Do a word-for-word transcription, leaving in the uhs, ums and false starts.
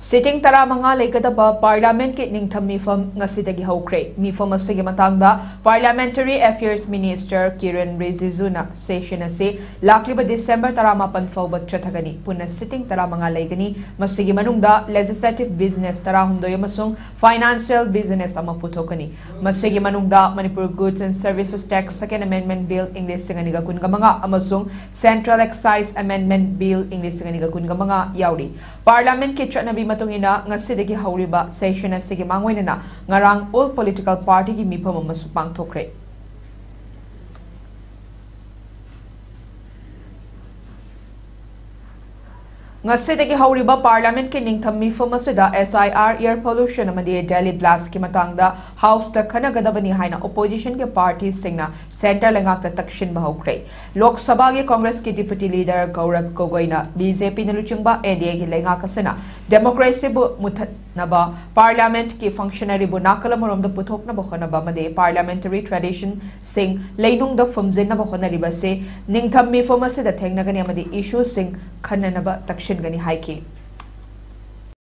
Sitting ꯇꯔꯥꯃꯉꯥ ꯂꯩꯒꯗꯕ Parliament ꯀꯤ ꯅꯤꯡꯊꯝ ꯃꯤꯐꯝ ꯉꯁꯤꯗꯒꯤ ꯍꯧꯈ꯭ꯔꯦ꯫ ꯃꯤꯐꯝ ꯑꯁꯤꯒꯤ ꯃꯇꯥꯡꯗ Parliamentary Affairs Minister Kiren Rijiju ꯅ session ꯑꯁꯤ ꯂꯥꯛꯂꯤꯕ December ꯇꯔꯥꯃꯥꯄꯟ ꯐꯥꯎꯕ ꯆꯠꯊꯒꯅꯤ꯫ ꯄꯨꯟꯅ sitting ꯇꯔꯥꯃꯉꯥ ꯂꯩꯒꯅꯤ꯫ ꯃꯁꯤꯒꯤ ꯃꯅꯨꯡꯗ legislative business ꯇꯔꯥꯍꯨꯝꯗꯣꯏ ꯑꯃꯁꯨꯡ financial business ꯑꯃ ꯄꯨꯊꯣꯛꯀꯅꯤ꯫ ꯃꯁꯤꯒꯤ ꯃꯅꯨꯡꯗ Manipur Goods and Services Tax Second Amendment Bill ꯏꯪ ꯂꯤꯁꯤꯡ ꯑꯅꯤꯒ ꯀꯨꯟꯒ ꯃꯉꯥ ꯑꯃꯁꯨꯡ Central Excise Amendment Bill ꯏꯪ ꯂꯤꯁꯤꯡ ꯑꯅꯤꯒ ꯀꯨꯟꯒ ꯃꯉꯥ ꯌꯥꯎꯔꯤ꯫ Parliament ꯀꯤ ꯆꯠꯅꯕꯤ ꯃꯇꯨꯡ ꯏꯟꯅ ꯉꯁꯤꯗꯒꯤ ꯍꯧꯔꯤꯕ session ꯑꯁꯤꯒꯤ ꯃꯥꯡꯑꯣꯏꯅꯅ ꯉꯔꯥꯡ all political party ꯒꯤ ꯃꯤꯐꯝ ꯑꯃꯁꯨ ꯄꯥꯡꯊꯣꯛꯈ꯭ꯔꯦ꯫ ꯉꯁꯤꯗꯒꯤ ꯍꯧꯔꯤꯕ Parliament ꯀꯤ ꯅꯤꯡꯊꯝ ꯃꯤꯐꯝ ꯑꯁꯤꯗ S I R, air pollution ꯑꯃꯗꯤ Delhi blast ꯀꯤ ꯃꯇꯥꯡꯗ House ꯇ ꯈꯟꯅꯒꯗꯕꯅꯤ ꯍꯥꯏꯅ opposition ꯒꯤ party ꯁꯤꯡꯅ centre ꯂꯩꯉꯥꯛꯇ ꯇꯛꯁꯤꯟꯕ ꯍꯧꯈ꯭ꯔꯦ꯫ ꯂꯣꯛ ꯁꯚꯥꯒꯤ Congress ꯀꯤ Deputy Leader Gaurav Gogoi ꯅ B J P ꯅ ꯂꯨꯆꯤꯡꯕ N D A ꯒꯤ ꯂꯩꯉꯥꯛ ꯑꯁꯤꯅ democracy ꯕꯨ ꯃꯨꯊꯠꯅꯕ, Parliament ꯀꯤ functionary ꯕꯨ ꯅꯥꯀꯜ ꯑꯃꯔꯣꯝꯗ ꯄꯨꯊꯣꯛꯅꯕ ꯍꯣꯠꯅꯕ ꯑꯃꯗꯤ parliamentary tradition ꯁꯤꯡ ꯂꯩꯅꯨꯡꯗ ꯐꯨꯝꯖꯤꯟꯅꯕ ꯍꯣꯠꯅꯔꯤꯕ ꯑꯁꯤ ꯅꯤꯡꯊꯝ ꯃꯤꯐꯝ ꯑꯁꯤꯗ ꯊꯦꯡꯅꯒꯅꯤ ꯑꯃꯗꯤ issue ꯁꯤꯡ ꯈꯟꯅꯅꯕ ꯇꯛꯁꯤꯟꯒꯅꯤ ꯍꯥꯏꯈꯤ꯫